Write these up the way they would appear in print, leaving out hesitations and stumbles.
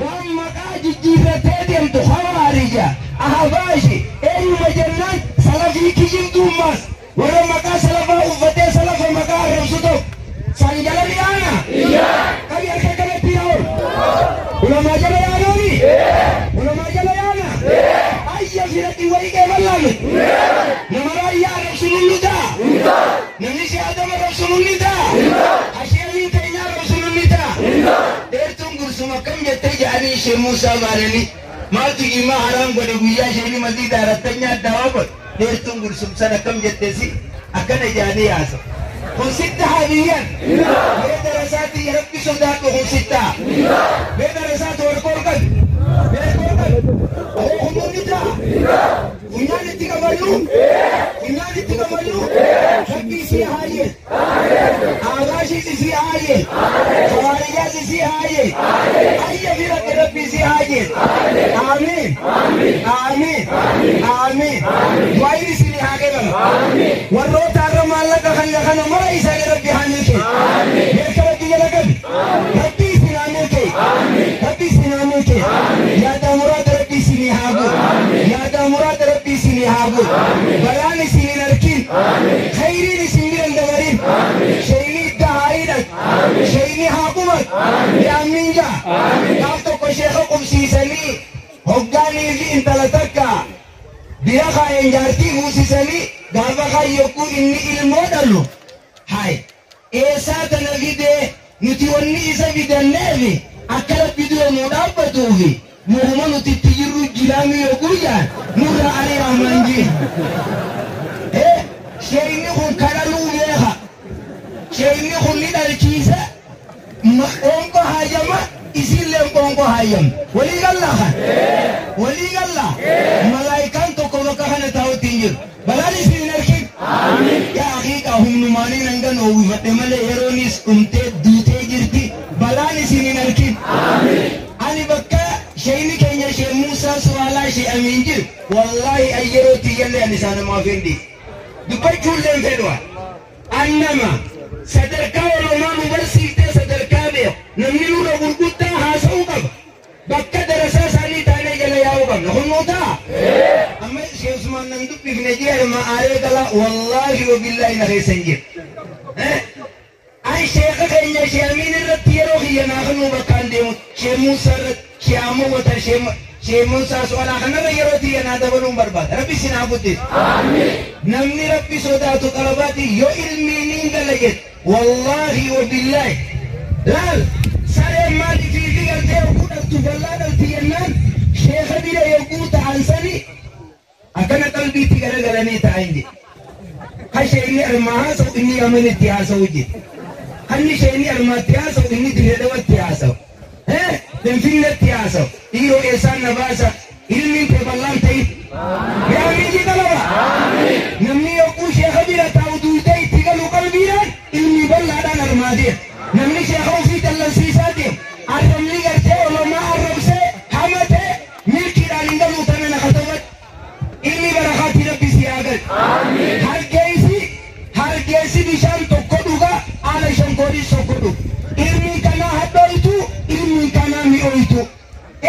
Waan maqaa jijjiirratee deemtu hawaarija ahbaashi eenyuma jennaan salafii kijibduummaas warra maqaa salafaa uffatee salafa maqaa arrabsu tokko san jala ni yaana. Qabi harka kanatti yaa ol. Ulamaa jala yaanooni? Ulamaa jala yaana? Ayya firatti wayii qeeballaamu. Nama raayyaa arrabsu nullu ta'a. Namni si Adama arrabsu nulli ta'a. Asheemiin keenya arrabsu nulli ta'a. Dheertuun gursuma akkam jettee jedhanii ishee Muusaa baananii maaltu imaa haraam godhe guyyaa isheen masii daarattanyaa addaa godhe. Dheertuun gursum san akkam jettee si akkana jedhanii yaasa. Kun sitta habiyyan. Mee darasaatti rabbi sodaadhu kun sitta. Mee darasaatti wal qorqan. Mee qorqan. Humnoonni ta'a. Funyaan itti qabannu. Funyaan itti qabannu. Rabbi isii haayye. Abaashis isii haayye. Hawaariyyaas isii haayye. Ayya firatti rabbi isii haayye. Aamiin. Aamiin. Aamiin. Du'aayin isinii haa kennamu. Warroota har'a maallaqa kana mara isaanii rabbi haa milkeessu. Beeka rabbi jala qabi. Rabbi isin haa milkeessu. Rabbi isin haa milkeessu. Yaada muraada rabbi isinii haa guutu. Yaada muraada rabbi isinii haa guutu. Balaan isin hin arkin. Khayriin isin bira hin dabarin. Shayni idda haa hidhatu. Shayni haa qubatu. Yaammin ja'a. Gaaf tokko sheeka qubsiisanii hoggaanii fi intala takka bira kaa'een jaartii fuusisanii gaafa kaayyokuu inni ilmoo dhalu. Hai eessaa tana fidee nuti wanni isa fidanneefi akka rabbi dura nu dhaabbatuufi muhuma nuti itti jirru jiraami yogguu jaan nurra ari'aman jee. Sheeyni kun kadhaluu beeka. Sheeyni kun ni dhalchiisa. Qoonqoo haajama isillee qoonqoo haajama. Walii gallaa kan? Walii gallaa? Malaayikaan tokko bakka kana taa'utti hin jiru. Balaan isin hin arkin? Yaa haqiiqaa humnumaanii nangan oowwifadhe malee yeroonis dhumtee duutee jirti. Balaan isin hin arkin? Ani bakka sheeyni keenya shee Muusaa Suwaalaa shee Amiin jiru. Wallaahi an yeroo tiyyallee ani isaanamaaf hin dhiisu. Dubbachuullee hin fedhu. Annama sadarkaa oromaa nu barsiiftee sadarkaa beeku. Namni nurra gurguddaa haasa'uu qaba. Bakka darasaa isaanii taanee jala yaa'uu qabna. Kun nuu ta'a? Amma ishee Usmaan nan dubbifne jee arma aaree galaa wallaahi wabillaahi na keessa hin jiru. An sheeka keenya shee Amiin irratti yeroo kiyya naa kennuu bakkaan deemu shee Muusaa irratti shee Ammoo shee Muusaa Su'aalaa kanarra yeroo tiyya naa dabaluun barbaada. Rabbi isin haa guddisu. Namni rabbi sodaatu qarabaati yoo ilmiin hin gala jedhu wallaahi wabillaahi laal sareen maaliif fi galtee yogguu dhaltu bal'aa dhalti jennaan sheeka bira yogguu ta'an sani akkana qalbiitti garagalanii ta'an jedhe. Kashe inni armaa haasa'u inni yamanitti haasa'u jedhe. Hanni ishee armaatti haasa'u inni dirreedawatti haasa'u. Finfinneetti haasa'u. Dhiiroo eessaan na baasa ilmiin kee bal'aan ta'in. Yaa miiji qalaba. Namni yogguu sheeka bira taa'u duutee itti galu qalbiidhaan ilmi bal'aadhaan armaa deema. Namni sheeka ofii dallansiisaa deema. Arrabni gartee olomaa arrabsee hamatee milkiidhaan hin galuu tana na katabadhu. Ilmi barakaatti rabbi si haa galu. Hargeysi bishaan tokko dhuga haala shankooriis tokko dhuga. Ilmi kanaa hadhooytu ilmi kanaa mi'ooytu.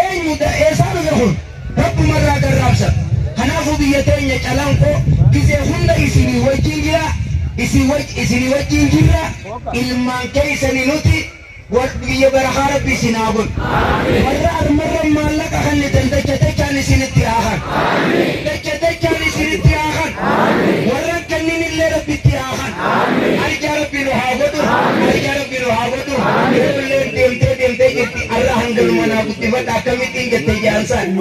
Eenyu eessaa dhufe kun rabbumarraa garraabsa. Kanaafuu biyya teenya calanqoo gisee hunda isinii wajjin jira. Isinii wajjin jirra. Ilmaan keessanii nuti biyya barakaa rabbi isin haa godhu. Warra armarra maallaqa kennitan dacha dachaan isinitti haa kan. Dacha dachaan isinitti haa kan. Warra kennin illee rabbitti haa kan. Arjaa rabbi nu haa godhu. Arjaa rabbi nu haa godhu. Yeroo illee deemtee deemtee jirti arra hanganuma naa guddifadha akkamittiin jette jaansaan.